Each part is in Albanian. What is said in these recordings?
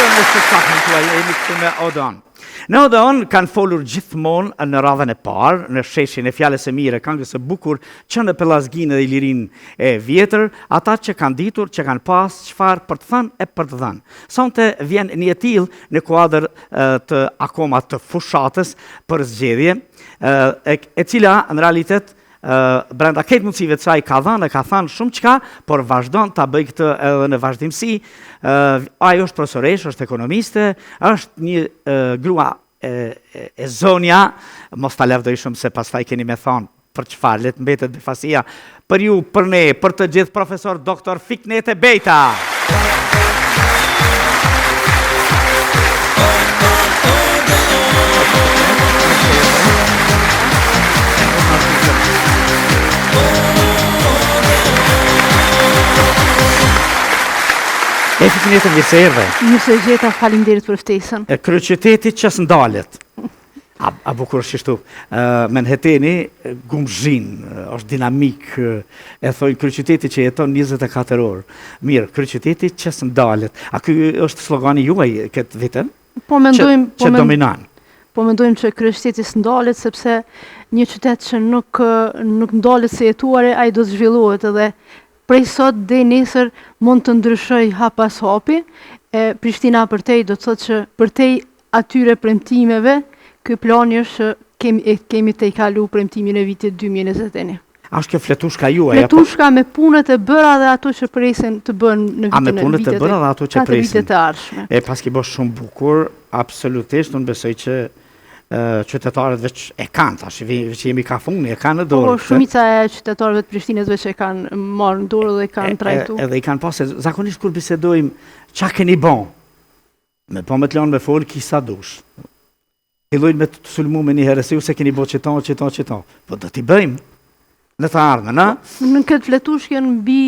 Natyrën e spektaklit tuaj, jemi këtu me Odeon. Në Odeon kanë folur gjithmonë në radhën e parë, në sheshin e fjalës së mirë e këngës së bukur, që në Pellazgjinë dhe Ilirinë e vjetër, ata që kanë ditur, që kanë pas çfarë për të thënë e për të dhënë. Sonte vjen një e tillë në kuadër të akoma të fushatës për zgjedhje, e, e cila në realitet brenda krejt mundësive të saj ka dhënë e ka thënë shumë çka, por vazhdon ta bëjë këtë edhe në vazhdimësi. Ajo është profesoreshë, është ekonomiste, është një grua e, e, e zonja, mos ta lavdoj shumë se pastaj keni me thonë për çfarë, le të mbetet befasia për ju, për ne, për të gjithë profesor doktor Fiknete Bejta. E Fiknete, mirë se erdhe. Mirë se gjeta, faleminderit për ftesën. E kryeqyteti që s'ndalet. A, a bukur është qështu, Manhattani gumzhin, është dinamik, e thojnë kryeqyteti që jeton 24 orë. Mirë, kryeqyteti që s'ndalet. A ky është slogani juaj këtë vit, e? Po mendojmë, po që dominon. Po mendojmë që kryeqyteti s'ndalet sepse një qytet që nuk nuk ndalet së jetuari, ai do të zhvillohet edhe prej sot deri nesër mund të ndryshojë hap pas hapi. E Prishtina përtej do të thotë që përtej atyre premtimeve, ky plani është që kemi e kemi tejkalu premtimin e vitit 2021. A është kjo fletushka juaj? Fletushka me punët e bëra dhe ato që presin të bëhen në vitin e A me punët e bëra dhe ato që presin? vitet e ardhshme. E paski bo shumë bukur, absolutisht, unë besoj që qytetarët veç e kanë, tash veç jemi ka funi, e kanë në dorë. Po, shumica e qytetarëve të Prishtinës veç e kanë marrë në dorë dhe e kanë trajtu. Edhe i kanë pasë, zakonisht kur bisedojmë, ça keni bo? Me po me të lanë me folë, ki sa dush. Fillojnë me të sulmu menjëherë, se ju s'e keni bo qëto, qëto, qëto. Po do t'i bëjmë në të ardhmen, a? Në këtë fletushkë janë mbi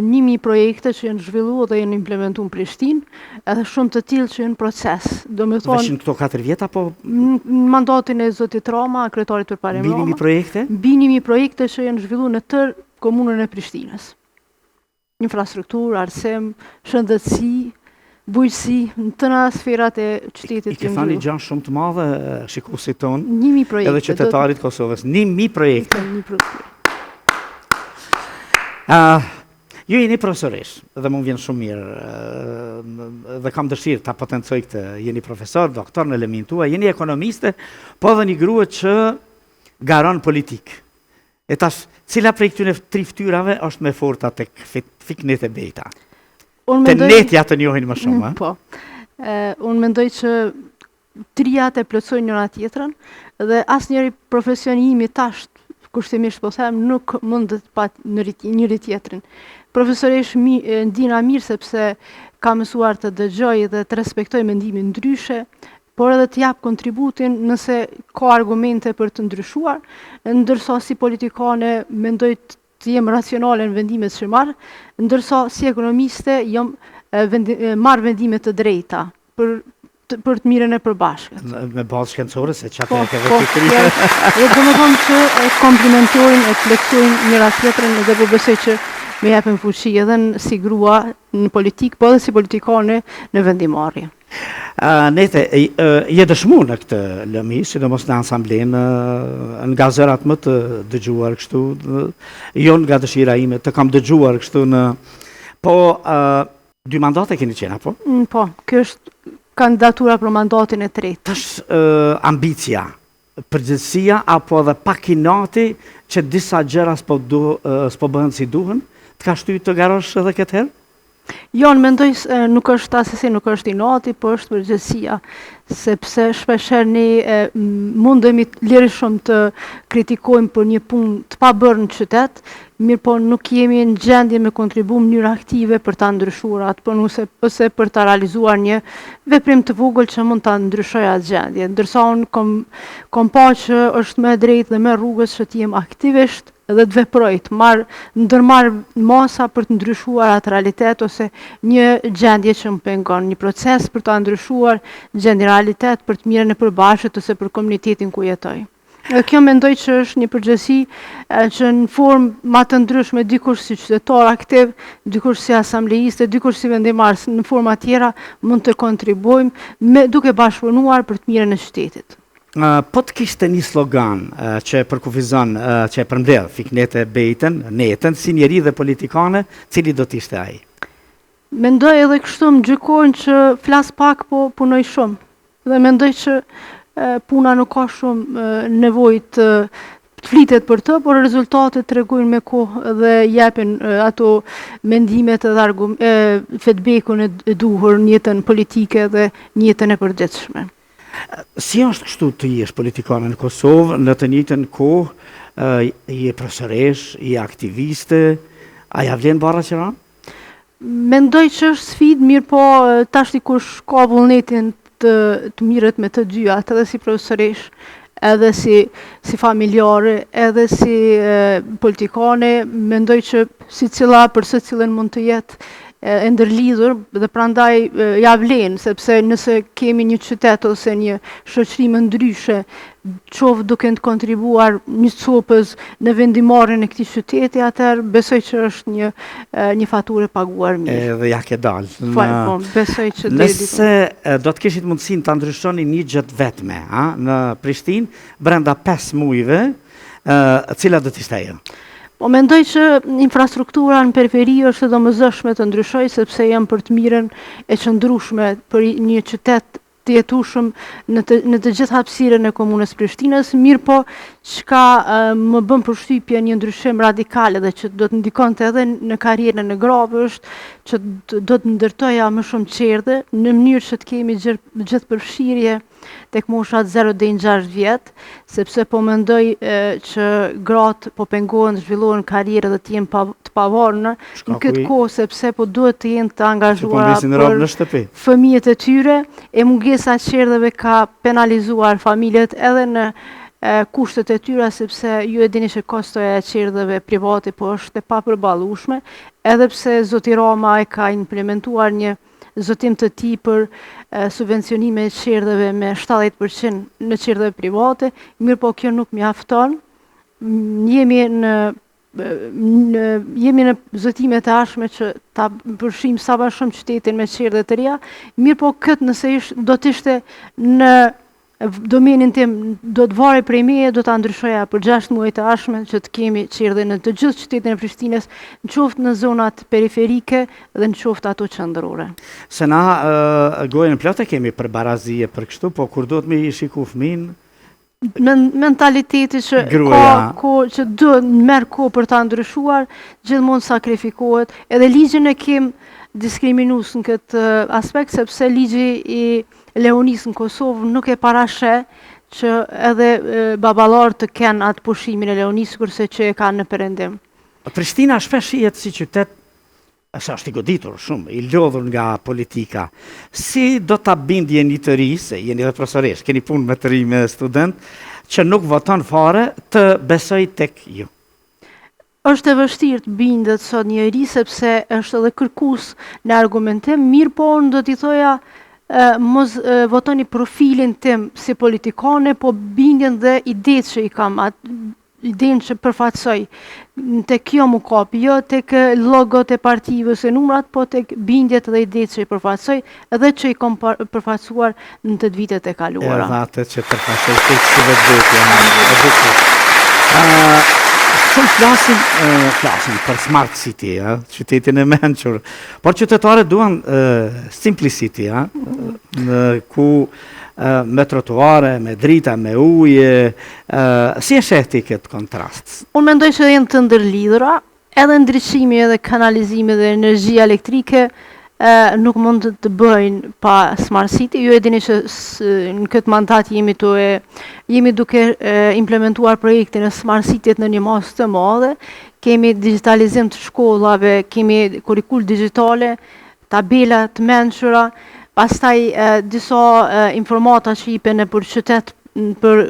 1000 projekte që janë zhvillu dhe janë implementu në Prishtinë, edhe shumë të tillë që janë në proces. Do me thonë... Veç në këto 4 vjet, apo? Në mandatin e Zotit Rama, kryetarit Përparim Rama. Mbi 1000 projekte? Mbi 1000 projekte që janë zhvillu në tërë komunën e Prishtinës. Infrastrukturë, arsim, shëndetësi, bujqësi, në tëna sferat e qytetit. I ke thanë një gja shumë të madhe shikuesit tonë, 1000 projekte, edhe qytetarit Kosovës, 1000 projekte. 1000 projekte. Uh, ju jeni profesoreshë dhe mu vjen shumë mirë dhe kam dëshirë ta potencoj këtë. Jeni profesor, doktor në lëminë tuaj, jeni ekonomiste, po edhe një grua që garon politikë. E tash, cila prej këtyre tri fytyrave është më e forta tek Fiknete Bejta? Unë mendoj... Te Netja të njohin më shumë, a? Po. unë mendoj që trijat e plotësojnë njëra tjetrën dhe asnjëri profesion i imi tash kushtimisht po them nuk mundet pa njëri tjetrin. Profesoreshë mi, ndihna mirë sepse kam mësuar të dëgjoj dhe të respektoj mendimin ndryshe, por edhe të jap kontributin nëse ka argumente për të ndryshuar, ndërsa si politikane mendoj të jem racionale në vendimet që marr, ndërsa si ekonomiste jam vendi, marr vendime të drejta për të, për të mirën e përbashkët. Me bazë shkencore se çka po, ke po, vetë Dhe do të thonë që e komplimentojnë, e plotësojnë njëra tjetrën dhe po besoj që më japin fuqi edhe në, si grua në politikë, po edhe si politikane në vendimmarrje. Nete, je dëshmu në këtë lëmi, sidomos në ansamblenë, nga zërat më të dëgjuar kështu, jo nga dëshira ime, të kam dëgjuar kështu në... Po, dy mandate keni qenë, apo? Mm, po, kjo është kandidatura për mandatin e tretë. Tash, ambicia, përgjegjësia apo edhe pak inati që disa gjëra s'po, s'po bëhen si duhen, të ka shty të garosh edhe këtë herë? Jo, unë mendoj se nuk është asesi nuk është inati, po është përgjegjësia, sepse shpeshherë ne e, mundemi lirshëm të kritikojmë për një punë të pabërë në qytet, mirëpo nuk jemi në gjendje me kontribu në mënyrë aktive për ta ndryshuar atë punë ose, ose për ta realizuar një veprim të vogël që mund ta ndryshojë atë gjendje. Ndërsa unë kom, kom pa që është më e drejtë dhe më e rrugës që të jem aktivisht dhe të veproj, të marr, ndërmarr masa për të ndryshuar atë realitet ose një gjendje që më pengon, një proces për ta ndryshuar gjendjen realitet për të mirën e përbashkët ose për komunitetin ku jetoj. Dhe kjo mendoj që është një përgjegjësi që në formë ma të ndryshme, dikush si qytetar aktiv, dikush si asambleiste, dikush si vendimmarrës në forma tjera mund të kontribuojmë me duke bashkëpunuar për të mirën e qytetit. Po të kishte një slogan që e përkufizon, që e përmbledh Fiknete Bejtën, Netën, si njeri dhe politikane, cili do të ishte ai? Mendoj edhe kështu më gjykojnë që flas pak po punoj shumë. Dhe mendoj që puna nuk ka shumë nevojë të të flitet për të, por rezultatet tregojnë me kohë dhe jepin ato mendimet edhe argum, e, feedbackun e duhur në jetën politike dhe në jetën e përditshme. Si është kështu të jesh politikane në Kosovë, në të njëjtën kohë je profesoreshë, je aktiviste, a ja vlen barra që ranë? Mendoj që është sfidë, mirëpo tashti kush ka vullnetin të, të merret me të dyja, edhe si profesoreshë, edhe si, si familjare, edhe si e, politikane, mendoj që secila për secilën mund të jetë e ndërlidhur dhe prandaj ja vlen, sepse nëse kemi një qytet ose një shoqëri më ndryshe, qoftë duke të kontribuar një copëz në vendimmarrjen e këtij qyteti, atëherë besoj që është një një faturë e paguar mirë. Edhe ja ke dalë. Po, po, besoj që deri diku. Nëse do të kishit mundësinë ta ndryshoni një gjë të vetme, a, në Prishtinë, brenda 5 muajve, cila do të ishte ajo? Po mendoj që infrastruktura në periferi është e domosdoshme të ndryshojë sepse janë për të mirën e qëndrueshme për një qytet të jetueshëm në të, në të gjithë hapësirën e komunës Prishtinës, mirëpo çka më bën përshtypje një ndryshim radikal edhe që do të ndikonte edhe në karrierën e grave është që do të ndërtoja më shumë çerdhe në mënyrë që të kemi gjithëpërfshirje tek moshat 0 deri në 6 vjet, sepse po mendoj që gratë po pengohen të zhvillohen karrierë dhe të jenë pa, të pavarura në këtë kohë sepse po duhet të jenë të angazhuara po për në shtëpi. fëmijët e tyre, e mungesa e çerdheve ka penalizuar familjet edhe në kushtet e tyre sepse ju e dini që kostoja e çerdheve private po është e papërballueshme, edhe pse zoti Rama e ka implementuar një zotim të tij për subvencionime e çerdheve me 70% në çerdheve private, mirëpo kjo nuk mjafton. Jemi në në jemi në zotime të ardhshme që ta përfshijmë sa më shumë qytetin me çerdhe të reja, mirëpo këtë nëse ish, do të ishte në domenin tim do të varej prej meje, do ta ndryshoja për 6 muaj të ardhshme që të kemi çerdhe në të gjithë qytetin e Prishtinës, në qoftë në zonat periferike dhe në qoftë ato qendrore. Se na uh, gojën plot e kemi për barazi e për kështu, po kur duhet me i shiku fëmin, Men, mentaliteti që Gruaja. ka kohë që duhet merr kohë për ta ndryshuar, gjithmonë sakrifikohet. Edhe ligjin e kem diskriminues në këtë aspekt sepse ligji i lehonisë në Kosovë nuk e parasheh që edhe baballarët të kenë atë pushimin e lehonisë sikurse që e kanë në perëndim. Prishtina shpesh shihet si qytet se është i goditur shumë, i lodhur nga politika. Si do ta bindje një të ri, se jeni dhe profesoreshë, keni punë me të ri, me student, që nuk voton fare, të besojë tek ju? Është e vështirë të bindet sot një i ri sepse është edhe kërkues në argumentim, mirëpo unë do t'i thoja mos votoni profilin tim si politikane, po bindjen dhe idetë që i kam, idenë që përfaqësoj. Tek kjo m'u kap, jo tek logot e partive ose numrat, po tek bindjet dhe idetë që i përfaqësoj dhe që i kam përfaqësuar në tetë vitet e kaluara. Edhe atë që përfaqësoj ti si vetvetja, e bukur. Ë shumë flasim, flasim për smart city, ë, qytetin e mençur. Por qytetarët duan simplicity, ë, në ku me trotuare, me drita, me ujë, si e sheh ti këtë kontrast? Unë mendoj që janë të ndërlidhura, Edhe ndriçimi edhe kanalizimi dhe energjia elektrike nuk mund të bëjnë pa Smart City. Ju e dini që në këtë mandat jemi tu e jemi duke implementuar projektin e Smart City-t në një masë të madhe. Kemi digjitalizim të shkollave, kemi kurrikulë digjitale, tabela të mençura, pastaj disa informata që jipen nëpër qytet për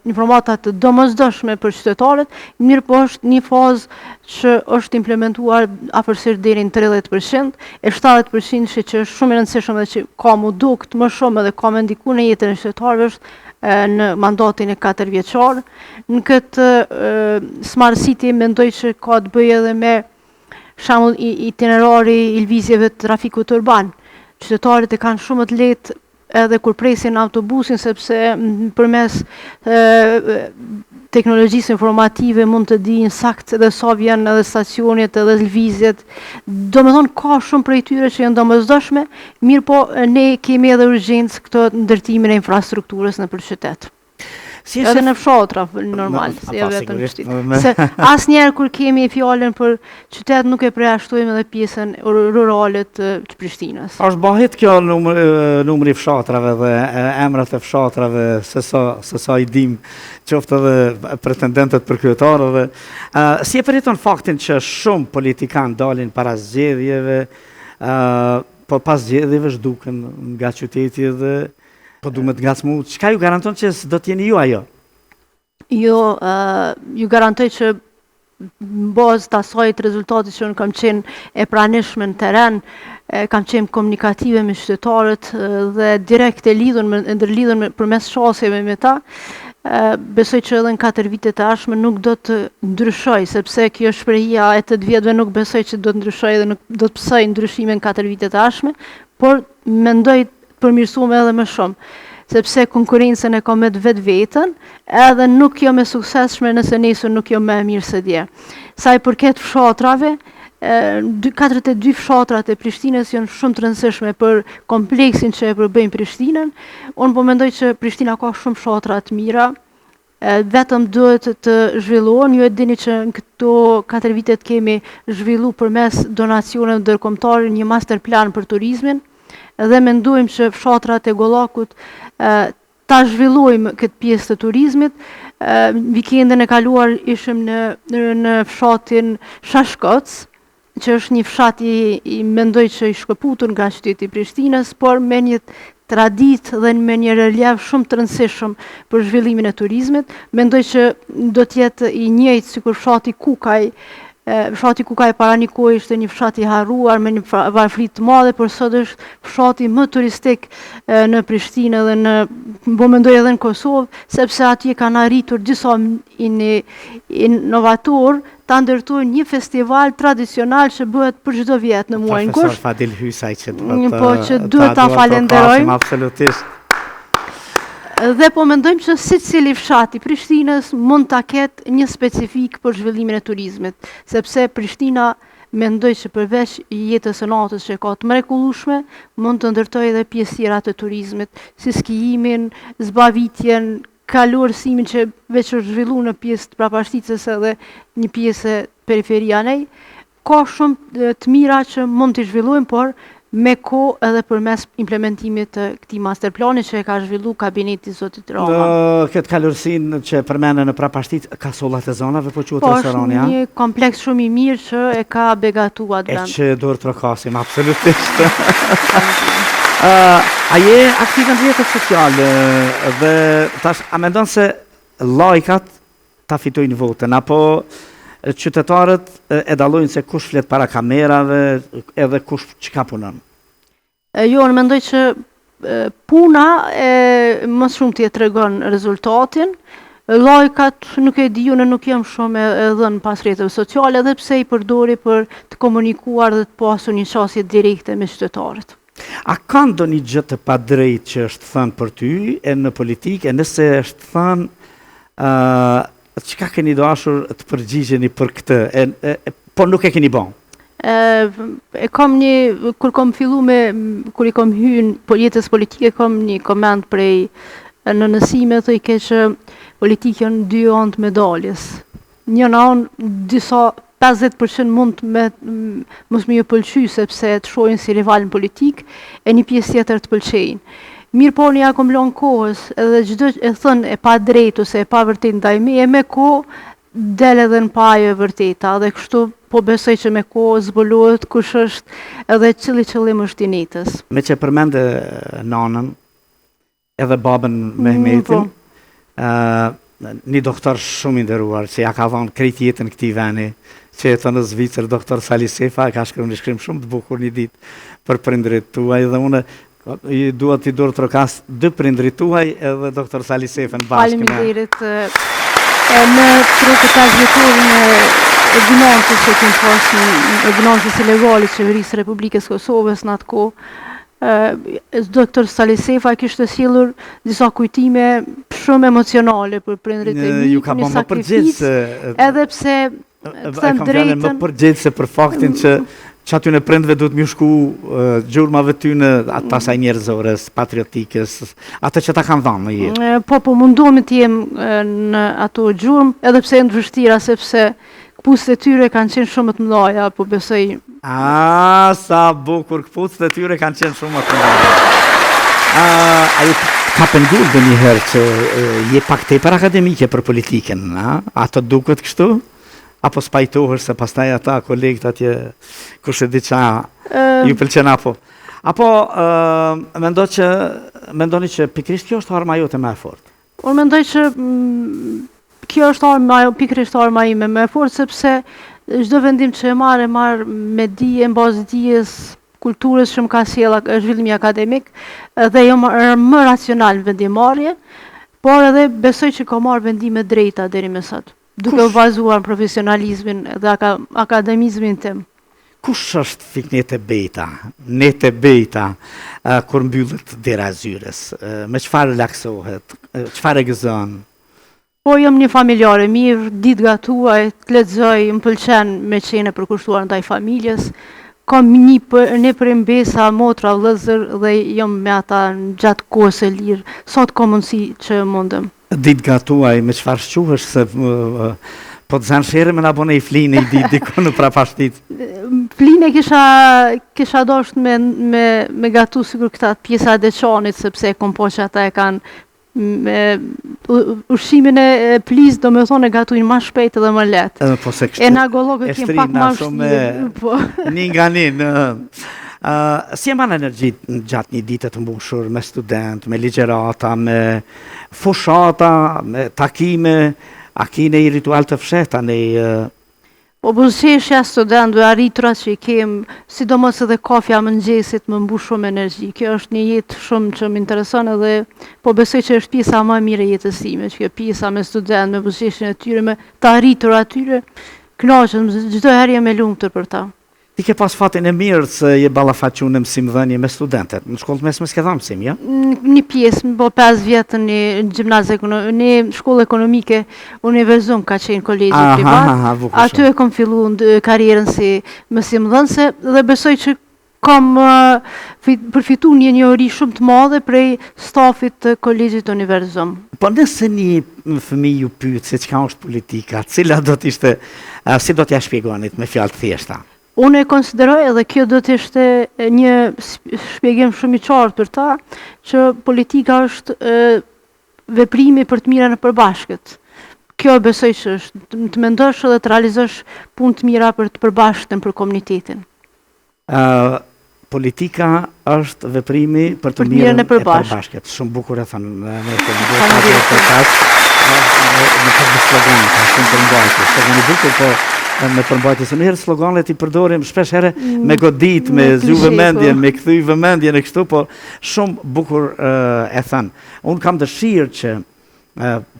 informata të domosdoshme për qytetarët, mirëpo është një fazë që është implementuar afërsisht deri në 30%, e 70% që është shumë i rëndësishëm dhe që ka m'u dukt më shumë edhe ka me ndiku në jetën e qytetarëve është në mandatin e 4 vjeçar. Në këtë Smart City mendoj që ka të bëjë edhe me shembull itinerari i lëvizjeve të trafikut urban. Qytetarët e kanë shumë të lehtë edhe kur presin autobusin sepse përmes teknologjisë informative mund të dinë saktë edhe sa vjen edhe stacionet edhe lëvizjet. Domethonë ka shumë prej tyre që janë domosdoshme, mirëpo ne kemi edhe urgjencë këtë ndërtimin e infrastrukturës nëpër qytet. Si edhe në fshatra, normal, si jo vetëm në qytet. Se asnjëherë kur kemi fjalën për qytet nuk e përjashtojmë edhe pjesën rurale të, të Prishtinës. A është ba hit kjo numër, numri i fshatrave dhe emrat e fshatrave se sa, se sa i dim qoftë edhe pretendentët për kryetar dhe uh, si e përjeton faktin që shumë politikanë dalin para zgjedhjeve, uh, por pas zgjedhjeve zhduken nga qyteti dhe Po du me të ngacmu, çka ju garanton që s'do të jeni ju ajo? Jo, uh, ju garantoj që në bazë të asaj të rezultatit që unë kam qenë e pranishme në terren, e, kam qenë komunikative me qytetarët dhe direkt e lidhur me e ndërlidhur me përmes qasjeve me ta, e, besoj që edhe në 4 vitet e ardhshme nuk do të ndryshoj, sepse kjo shprehja e 8 vjetëve nuk besoj që do të ndryshoj dhe nuk do të pësoj ndryshime në 4 vitet e ardhshme, por mendoj të përmirësohem edhe më shumë, sepse konkurrencën e kam me vetveten, edhe nuk jam e suksesshme nëse nesër nuk jam më e mirë se dje. Sa i përket fshatrave, 42 fshatrat e Prishtinës janë shumë të rëndësishme për kompleksin që e përbëjnë Prishtinën. Unë po mendoj që Prishtina ka shumë fshatra të mira, vetëm duhet të zhvillohen. Ju e dini që në këto 4 vitet kemi zhvillu përmes donacioneve ndërkombëtare një master plan për turizmin dhe mendojmë që fshatrat e Gollakut ta zhvillojmë këtë pjesë të turizmit. Vikendin e kaluar ishim në në fshatin Shashkoc, që është një fshat i, i mendoj që i shkëputur nga qyteti i Prishtinës, por me një traditë dhe me një reliev shumë të rëndësishëm për zhvillimin e turizmit. Mendoj që do të jetë i njëjtë sikur fshati Kukaj. Fshati Kukaj para një kohe ishte një fshat i harruar me një varfëri të madhe, por sot është fshati më turistik në Prishtinë dhe në po mendoj edhe në Kosovë, sepse atje kanë arritur disa inovatorë ta ndërtojnë një festival tradicional që bëhet për çdo vjet në muajin gusht. Profesor Fadil Hysaj që duhet po që duhet ta falenderojmë. Absolutisht. Dhe po mendojmë që secili fshat i Prishtinës mund ta ketë një specifikë për zhvillimin e turizmit, sepse Prishtina mendoj që përveç jetës së natës që e ka të mrekullueshme, mund të ndërtojë edhe pjesë tjera të turizmit, si skijimin, zbavitjen, kalorësimin që veç është zhvillu në pjesë të Prapashticës edhe një pjesë periferi anej, ka shumë të mira që mund t'i zhvillojmë, por me kohë edhe përmes implementimit të këtij master plani që e ka zhvillu kabineti i zotit Rama. Në këtë kalorësinë që përmende në Prapashticë, Kasollat e Zanave, po quhet po, restorani, a? Po, është një kompleks shumë i mirë që e ka begatu atë vend. E që duartrokasim, absolutisht. A je aktive në rrjetet sociale dhe tash a mendon se lajkat ta fitojnë votën apo qytetarët e dallojnë se kush flet para kamerave edhe kush çka punon? Jo, unë mendoj që puna e më së shumti e tregon rezultatin. Lajkat nuk e di, unë nuk jam shumë e dhënë pas rrjeteve sociale, edhe pse i përdori për të komunikuar dhe të pasur një qasje direkte me qytetarët. A ka ndonjë gjë të padrejtë që është thënë për ty e në politikë, e nëse është thënë, ë çka keni dashur të përgjigjeni për këtë, e, e, e po nuk e keni bën? E, e kam një, kur kam fillu me, kur i kam hy në po, jetës politike, kam një koment prej nënës sime, thojke që politikë janë dy anë të medaljes. Njëna anë disa 50% mund me mos me ju pëlqy sepse të shohin si rival në politikë e një pjesë tjetër të pëlqejnë. Mirëpo unë ja kom lënë kohës edhe çdo e thënë e padrejtë ose e pavërtetë ndaj meje me kohë del edhe në pah ajo e vërteta dhe kështu po besoj që me kohë zbulohet kush është edhe cili qëllim është i netës. Meqë përmende nanën, edhe babën mm, Mehmetin, po. Një doktor shumë i nderuar që ja ka dhënë krejt jetën këtij veni, që jeton në Zvicër, doktor Sali Sefa, e ka shkruar një shkrim shumë të bukur një ditë për prindërit tuaj dhe unë i dua t'i duartrokas dy prindërit tuaj edhe doktor Sali Sefën bashkë me. Faleminderit. Në 35 vjetorin e ordinancës që kemi pas, ordinancës ilegale të Qeverisë së Republikës së Kosovës në atë kohë, Doktor Sali Sefa kishte sjellur disa kujtime shumë emocionale për prindërit e mi, ju ka një bë më përgjegjëse, edhe pse të them drejtën, më përgjegjëse për faktin që që atyne prindve duhet m'ju shku gjurmave tyne atë asaj njerëzores, patriotikës, atë që ta kanë dhanë në jetë. Po, po, mundohem të jem në ato gjurmë, edhe pse janë të vështira, sepse Këpucët e tyre kanë qenë shumë më të mëdha, po besoj. Ah, sa bukur, këpucët e tyre kanë qenë shumë më të mëdha. Ah, a ju ka pengu ndonjëherë që je pak tepër akademike për politikën, a? A të duket kështu? Apo s'pajtohesh se pastaj ata kolegët atje kush e di ça ju pëlqen apo? Apo mendo që mendoni që pikërisht kjo është arma jote më e fortë? Unë mendoj që mm, kjo është arma, pikërisht arma ime më e fortë sepse çdo vendim që e marr e marr me dije, në bazë dijes, kulturës që më ka sjellë zhvillimi akademik dhe jam më racional në vendimmarrje, por edhe besoj që kam marrë vendime drejta deri më sot, duke u bazuar në profesionalizmin dhe akademizmin tim. Kush është Fiknete Bejta, Nete Bejta, kur mbyllet dera e zyrës? Me çfarë relaksohet? Çfarë e gëzon? Po jam një familjare e mirë, di të gatuaj, të lexoj, më pëlqen me qenë e përkushtuar ndaj familjes. Kam nipër, nipër e mbesa, motra, vëllezër dhe jam me ata gjatë kohës së lirë, sa të kam mundësi që mundem. Di të gatuaj, me çfarë shquhesh se po të zanë sherri me na bo ni flinë i di diku në Prapashticë. Flinë kisha kisha dashur me me me gatu sikur këta pjesa e Deçanit sepse e kom pa që ata e kanë me ushqimin e plis, do me thonë e gatuin ma shpejt edhe më lehtë. Edhe po se kështu. E na gollokët kem pak ma vështirë. Po. Një nga një në Uh, si e mban energjitë gjatë një dite të mbushur me student, me ligjërata, me Fushata, me takime, a ki nej ritual të fshehta nej Po buzëqeshja e studentëve, arriturat që i kem, sidomos edhe kafja e mëngjesit më mbush shumë energji. Kjo është një jetë shumë që më intereson edhe po besoj që është pjesa më e mirë e jetës sime, që kjo pjesa me studentë, me buzëqeshjen e tyre, me të arriturat e tyre, kënaqem, çdo herë jam e lumtur për ta. Ti ke pas fatin e mirë se je ballafaqu në mësimdhënie me studentët. Në shkollë të mesme s'ke dhënë mësim, jo? Një pjesë, po 5 vjet në një gjimnaz ekonomik, në shkollë ekonomike Universum ka qenë kolegji privat. Aha, aha, Aty e kam fillu karrierën si mësimdhënëse dhe besoj që kam përfitu një njohuri shumë të madhe prej stafit të kolegjit Universum. Po nëse një fëmijë ju pyet se çka është politika, cila do të ishte, si do t'ia shpjegonit me fjalë të thjeshta? Unë e konsideroj edhe kjo do të ishte një shpjegim shumë i qartë për ta, që politika është veprimi për të mirën e përbashkët. Kjo besoj që është, të mendosh edhe të realizosh punë të mira për të përbashkëtën, për komunitetin. Ë politika është veprimi për të mirën e përbashkët. Shumë bukur e thënë në në të në të kaq. Në të një slogan, ka shumë përmbajtje. Slogan i bukur, po me përmbajtje. Se ndonjëherë sloganet i përdorim shpesh herë mm, me godit, me zgju vëmendjen, po. me kthy vëmendjen e kështu, po shumë bukur e thënë. Unë kam dëshirë që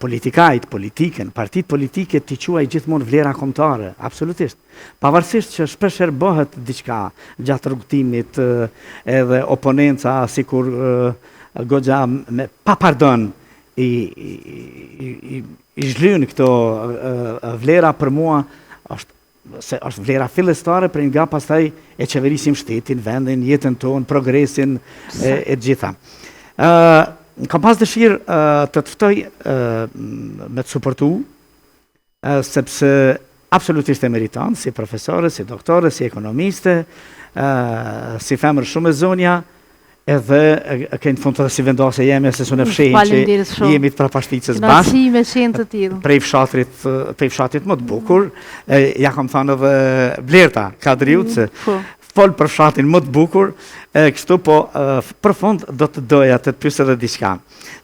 politikajt, politikën, partitë politike t'i quaj gjithmonë vlera kombëtare, absolutisht. Pavarësisht që shpesh herë bëhet diçka gjatë rrugëtimit edhe oponenca sikur goxha me pa pardon i i i, i zhlyn këto vlera për mua është se është vlera fillestare prej nga pastaj e qeverisim shtetin, vendin, jetën tonë, progresin e, e gjitha. Ë kam pas dëshirë të të ftoj me të suportu, sepse absolutisht e meriton si profesore, si doktore, si ekonomiste, si femër shumë e zonja, Edhe ke në fund edhe si vendase jemi se s'un e fshehim që jemi të Prapashticës bashkë. Kënaqësi me qenë të tillë. Prej fshatrit, prej fshatit më të bukur, e, ja kam thënë edhe Blerta Kadriut mm, se po. Fol për fshatin më të bukur, e kështu po për fund do të doja të të pyes edhe diçka.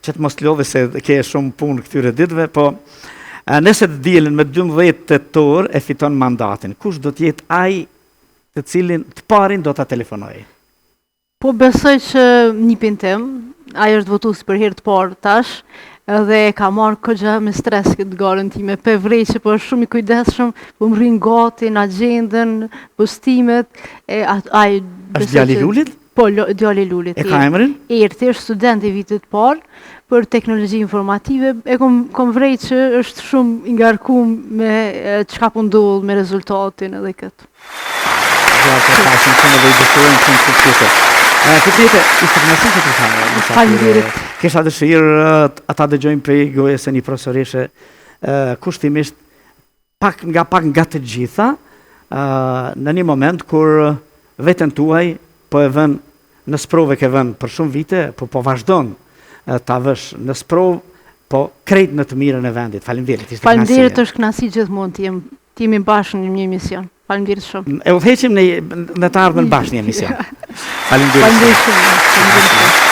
Që të mos të lodhi se ke shumë punë këtyre ditëve, po nëse të dielën me 12 tetor e fiton mandatin, kush do të jetë ai të cilin të parin do ta telefonoje? Po besoj që nipin tim, ai është votues për herë të parë tash, edhe e ka marrë kogja me stres këtë garën time, pe vrej që po është shumë i kujdesshëm, po më rrin gati në agjendën, postimet, e ai është djali i Lulit? Po, djali i Lulit. E ka emrin? Erti, është student i vitit të parë për teknologji informative. E kom, kom vrej që është shumë i ngarkum me çka po ndodh me rezultatin edhe këtë. Gjallë të pashim shumë dhe i dëshirojmë shumë suksese. Fitrete, ishte kënaqësi që të thamë. Faleminderit. Kisha dëshirë ata dëgjojmë prej gojës së një profesoreshe kushtimisht pak nga pak nga të gjitha në një moment kur veten tuaj po e vën në sprovë e ke vënë për shumë vite, po po vazhdon ta vësh në sprovë, po krejt në të mirën e vendit. Faleminderit, ishte kënaqësi. Faleminderit, është kënaqësi gjithmonë të jem Të jemi bashkë në një emision. Faleminderit shumë. E udhëheqim në në të ardhmen bashkë një emision. Faleminderit. Faleminderit shumë. Faleminderit shumë.